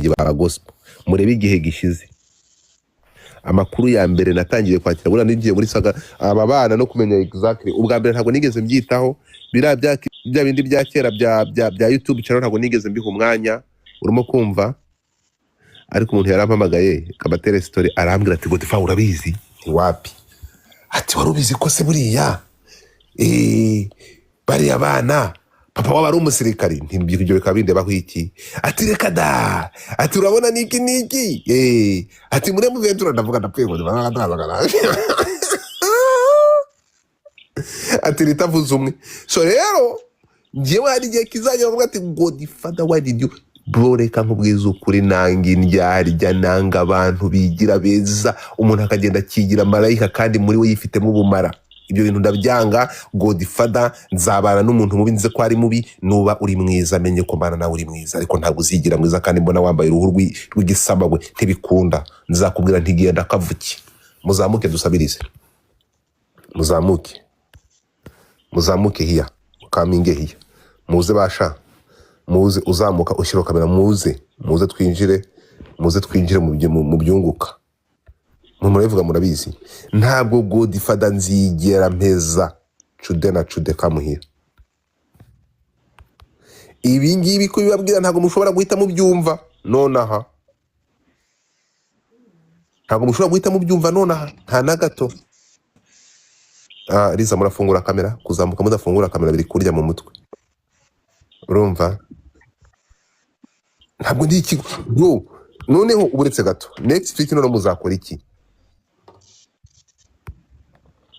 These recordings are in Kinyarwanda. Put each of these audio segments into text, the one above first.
Ba gospel, murebe igihe gishize. Amakuru ya mbere natangiye kwakira, buriya ninjiye muri saga aba bana no kumenya exactly ubwa mbere, ntabwo nigeze mbyitaho. Biriya bya bindi bya kera bya YouTube channel, ntabwo nigeze mbiha umwanya, urimo kumva? Ariko umuntu yarampamagaye kabatere story, arambwira ati: "Godfather, urabizi?" Ntiwapi. Ati: "Wari ubizi ko se buriya bariya bana papa waba ari umusirikari?" Nti: "Ibyo bikaba bindebaho iki?" Ati: "Reka da." Ati: "Urabona niki niki?" Ati: "Muri Ventura." Ndavuga ndapfuye ngo ati ritavuze umwe. So rero njyewe hari igihe kizajya bavuga ati: "Godfather, why did you?" Bro, reka nkubwize ukuri, nanga indyarya, nanga abantu bigira beza, umuntu akagenda akigira marayika kandi muri we yifitemo ubumara. Ibyo bintu ndabyanga. Godfather, nzabana n'umuntu mubi nzi ko ari mubi. Nuba uri mwiza, menye ko mbana nawe uri mwiza, ariko ntabwo uzigira mwiza kandi mbona wambaye uruhu rw'igisamagwe. Ntibikunda. Nzakubwira ntigenda kavuki. Muzamuke dusabirize, muzamuke, muzamuke hiya, mukaminge hiya, muze basha, muze. Uzamuka ushyiraho kamera. Muze, muze twinjire, muze twinjire mu byunguka. Mu murabivuga, murabizi. Ntabwo Godfather nzigera mpeza cude na cude kamuhira. Ibi ngibi kubibabwira ntabwo mushobora guhita mubyumva nonaha, ntabwo mushobora guhita mubyumva nonaha, nta na gato. Ah, Liza, murafungura kamera. Kuzamuka mudafungura kamera biri kurya mu mutwe, urumva? Ntabwo ndi ikigo, bro. Noneho uretse gato, next week noneho muzakora iki?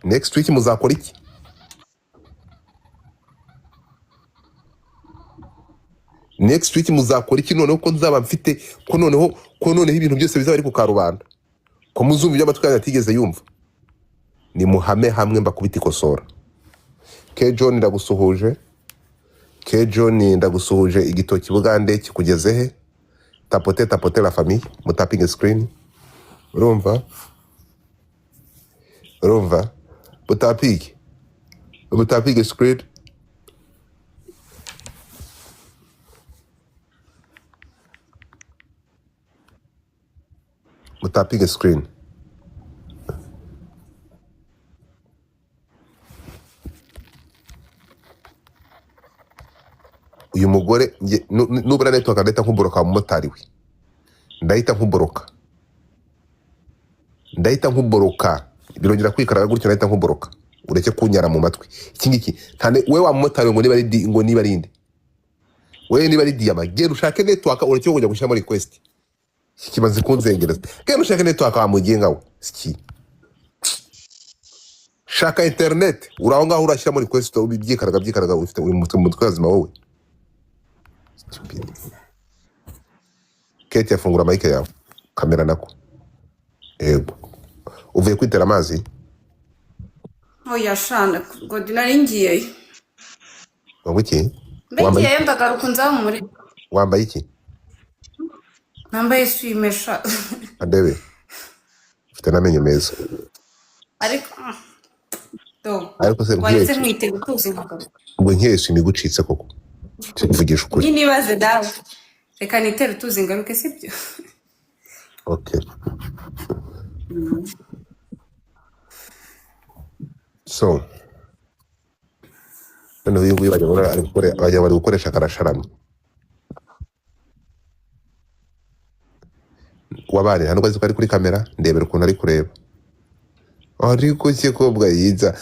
Next week muzakora iki? Next week muzakora iki noneho ko nzaba mfite, ko noneho ibintu byose bizaba ari ku karubanda, ko muzumva ibyo amatwi yanyu atigeze yumva? Ni muhame hamwe mbakubita ikosora. Ke John, ndagusuhuje. Ke John, ndagusuhuje. Igitoki bugande kikugeze he? Tapote, tapote la famille, mutapinge screen. Urumva, urumva? Mutapige, mutapige screen. Mutapige screen. Uyu mugore nubura network ndahita nkuboroka. Wa mumotari we, ndahita nkuboroka, ndahita nkuboroka. Birongera kwikaraga gutyo, ndahita nkuboroka. Ureke kunyara mu matwi iki ngiki. We wa mumotari we, ngo niba ari ngo niba ari inde we, niba ari diyama, genda ushake network, ureke kujya gushyiramo request. Iki kimaze kunzengereza. Genda ushake network wa mugenga we. Iki shaka internet. Uri aho ngaho urashyiramo request, byikaraga byikaraga. Ufite uri mu mutwe wazima wowe? Stupid. Kate, yafungura mic yawe, kamera nako. Yego, uvuye kwitera amazi? Oya shana, Godi, nari ngiyeyo. Ngo iki? Mbe Wambaye ngiyeyo, ndagaruka nzamure. Wambaye iki? Nambaye swime sha. Andebe. Ufite n'amenyo meza. Ariko do Ariko se waretse nk'iyo nkitega utuzi nkagaruka. Ubwo nk'iyo swime igucitse koko, kuvugisha ukuri? Nyine ibaze dawe, reka nitere utuzi ngaruke, sibyo? Okay, so noneho uyu nguyu bajya bari gukoresha karasharamye wabane. Nta nubwo azi ko ari kuri kamera. Ndebera ukuntu ari kureba, ariko kikobwa yiza.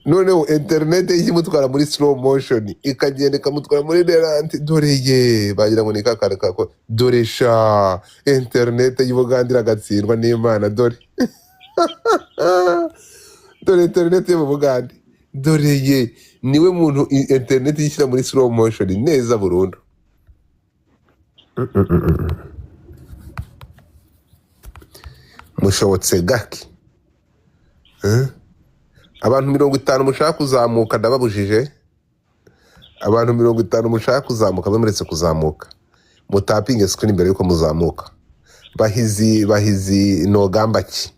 Noneho interineti imutwara muri slow motion, ikagenda ikamutwara muri ralenti. Dore ye, bagira ngo ni kakare kako. Dore sha, interineti y'Ubugande iragatsindwa n'Imana. Dore, dore interineti yo mu Bugande. Dore ye, niwe muntu interineti yishyira muri slow motion neza burundu. Mushobotse gake. Eh? Abantu 50 mushaka kuzamuka, ndababujije. Abantu 50 mushaka kuzamuka, mwe muretse kuzamuka, mutapinge screen mbere yuko muzamuka. Bahizi, Bahizi, nogamba ki?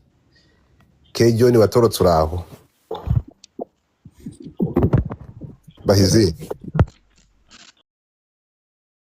Ke John watorotse, uraho Bahizi?